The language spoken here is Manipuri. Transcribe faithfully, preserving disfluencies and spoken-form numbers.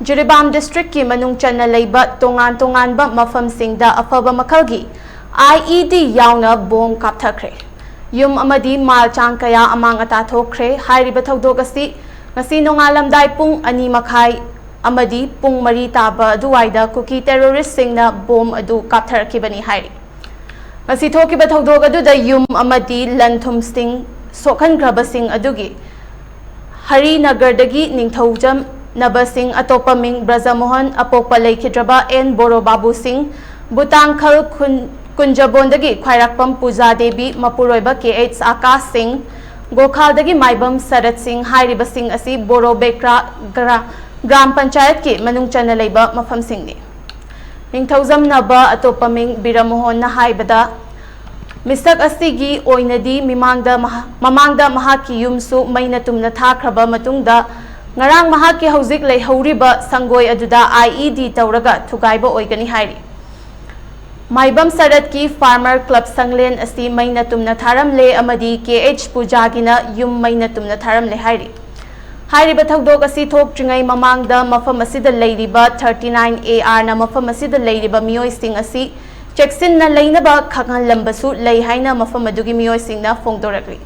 ꯖꯤꯔꯤꯕꯥꯝ ꯗꯤꯁꯇ꯭ꯔꯤꯛꯀꯤ ꯃꯅꯨꯡ ꯆꯟꯅ ꯂꯩꯕ ꯇꯣꯉꯥꯟ ꯇꯣꯉꯥꯟꯕ ꯃꯐꯝꯁꯤꯡꯗ ꯑꯐꯕ ꯃꯈꯜꯒꯤ IED ꯌꯥꯎꯅ ꯕꯣꯝ ꯀꯥꯞꯊꯈ꯭ꯔꯦ꯫ ꯌꯨꯝ ꯑꯃꯗꯤ ꯃꯥꯜ ꯆꯥꯡ ꯀꯌꯥ ꯑꯃꯥꯡ ꯑꯇꯥ ꯊꯣꯛꯈ꯭ꯔꯦ꯫ ꯍꯥꯏꯔꯤꯕ ꯊꯧꯗꯣꯛ ꯑꯁꯤ ꯉꯁꯤ ꯅꯣꯡꯉꯥꯜꯂꯝꯗꯥꯏ ꯄꯨꯡ ꯑꯅꯤ ꯃꯈꯥꯏ ꯑꯃꯗꯤ ꯄꯨꯡ ꯃꯔꯤ ꯇꯥꯕ ꯑꯗꯨꯋꯥꯏꯗ ꯀꯨꯀꯤ ꯇꯦꯔꯣꯔꯤꯁꯁꯤꯡꯅ ꯕꯣꯝ ꯑꯗꯨ ꯀꯥꯞꯊꯔꯛꯈꯤꯕꯅꯤ ꯍꯥꯏꯔꯤ꯫ ꯉꯁꯤ ꯊꯣꯛꯈꯤꯕ ꯊꯧꯗꯣꯛ ꯑꯗꯨꯗ ꯌꯨꯝ ꯑꯃꯗꯤ ꯂꯟ ꯊꯨꯝꯁꯤꯡ ꯁꯣꯛꯍꯟꯈ꯭ꯔꯕꯁꯤꯡ ꯑꯗꯨꯒꯤ ꯍꯔꯤꯅꯒꯔꯗꯒꯤ ꯅꯤꯡꯊꯧꯖꯝꯅꯕꯁꯤꯡ, ꯑꯇꯣꯞꯄ ꯃꯤꯡ ꯕ꯭ꯔꯖꯃꯣꯍꯟ, ꯑꯄꯣꯛꯄ ꯂꯩꯈꯤꯗ꯭ꯔꯕ ꯑꯦꯟ ꯕꯣꯔꯣ ꯕꯥꯕꯨꯁꯤꯡ, ꯕꯨꯇꯥꯡꯈꯜ ꯈꯨꯟ-, ꯀꯨꯟꯖꯕꯣꯟꯗꯒꯤ ꯈ꯭ꯋꯥꯏꯔꯥꯛꯄꯝ ꯄꯨꯖꯥ ꯗꯦꯕꯤ, ꯃꯄꯨꯔꯣꯏꯕ ꯀꯦ ꯑꯩꯆ ꯑꯀꯥꯁ ꯁꯤꯡ, ꯒꯣꯈꯥꯜꯗꯒꯤ ꯃꯥꯏꯕꯝ ꯁꯔꯠ ꯁꯤꯡ ꯍꯥꯏꯔꯤꯕꯁꯤꯡ ꯑꯁꯤ ꯕꯣꯔꯣ ꯕꯦꯀ꯭ꯔꯥ ꯒ꯭ꯔꯥ-, ꯒ꯭ꯔꯥꯝ ꯄꯟꯆꯥꯌꯠꯀꯤ ꯃꯅꯨꯡ ꯆꯟꯅ ꯂꯩꯕ ꯃꯐꯝꯁꯤꯡꯅꯤ꯫ ꯅꯤꯡꯊꯧꯖꯝꯅꯕ ꯑꯇꯣꯞꯄ ꯃꯤꯡ ꯕꯤꯔꯃꯣꯍꯟꯅ ꯍꯥꯏꯕꯗ, ꯃꯤꯁꯛ ꯑꯁꯤꯒꯤ ꯑꯣꯏꯅꯗꯤ ꯃꯤꯃꯥꯡꯗ ꯃꯍꯥ-, ꯃꯃꯥꯡꯗ ꯃꯍꯥꯛꯀꯤ ꯌꯨꯝꯁꯨ ꯃꯩꯅ ꯇꯨꯝꯅ ꯊꯥꯈ꯭ꯔꯕ ꯃꯇꯨꯡꯗ, ꯉꯔꯥꯡ ꯃꯍꯥꯛꯀꯤ ꯍꯧꯖꯤꯛ ꯂꯩꯍꯧꯔꯤꯕ ꯁꯪꯒꯣꯏ ꯑꯗꯨꯗ IED ꯇꯧꯔꯒ ꯊꯨꯒꯥꯏꯕ ꯑꯣꯏꯒꯅꯤ ꯍꯥꯏꯔꯤ꯫ ꯃꯥꯏꯕꯝ ꯁꯔꯠꯀꯤ ꯐꯥꯔꯃꯔ ꯀ꯭ꯂꯕ ꯁꯪꯂꯦꯟ ꯑꯁꯤ ꯃꯩꯅ ꯇꯨꯝꯅ ꯊꯥꯔꯝꯂꯦ ꯑꯃꯗꯤ ꯀꯦ ꯑꯩꯆ ꯄꯨꯖꯥꯒꯤꯅ ꯌꯨꯝ ꯃꯩꯅ ꯇꯨꯝꯅ ꯊꯥꯔꯝꯂꯦ ꯍꯥꯏꯔꯤ꯫ ꯍꯥꯏꯔꯤꯕ ꯊꯧꯗꯣꯛ ꯑꯁꯤ ꯊꯣꯛꯇ꯭ꯔꯤꯉꯩ ꯃꯃꯥꯡꯗ ꯃꯐꯝ ꯑꯁꯤꯗ ꯂꯩꯔꯤꯕ thirty nine AR ꯅ ꯃꯐꯝ ꯑꯁꯤꯗ ꯂꯩꯔꯤꯕ ꯃꯤꯑꯣꯏꯁꯤꯡ ꯑꯁꯤ ꯆꯦꯛꯁꯤꯟꯅ ꯂꯩꯅꯕ ꯈꯪꯍꯜꯂꯝꯕꯁꯨ ꯂꯩ ꯍꯥꯏꯅ ꯃꯐꯝ ꯑꯗꯨꯒꯤ ꯃꯤꯑꯣꯏꯁꯤꯡꯅ ꯐꯣꯡꯗꯣꯔꯛꯂꯤ꯫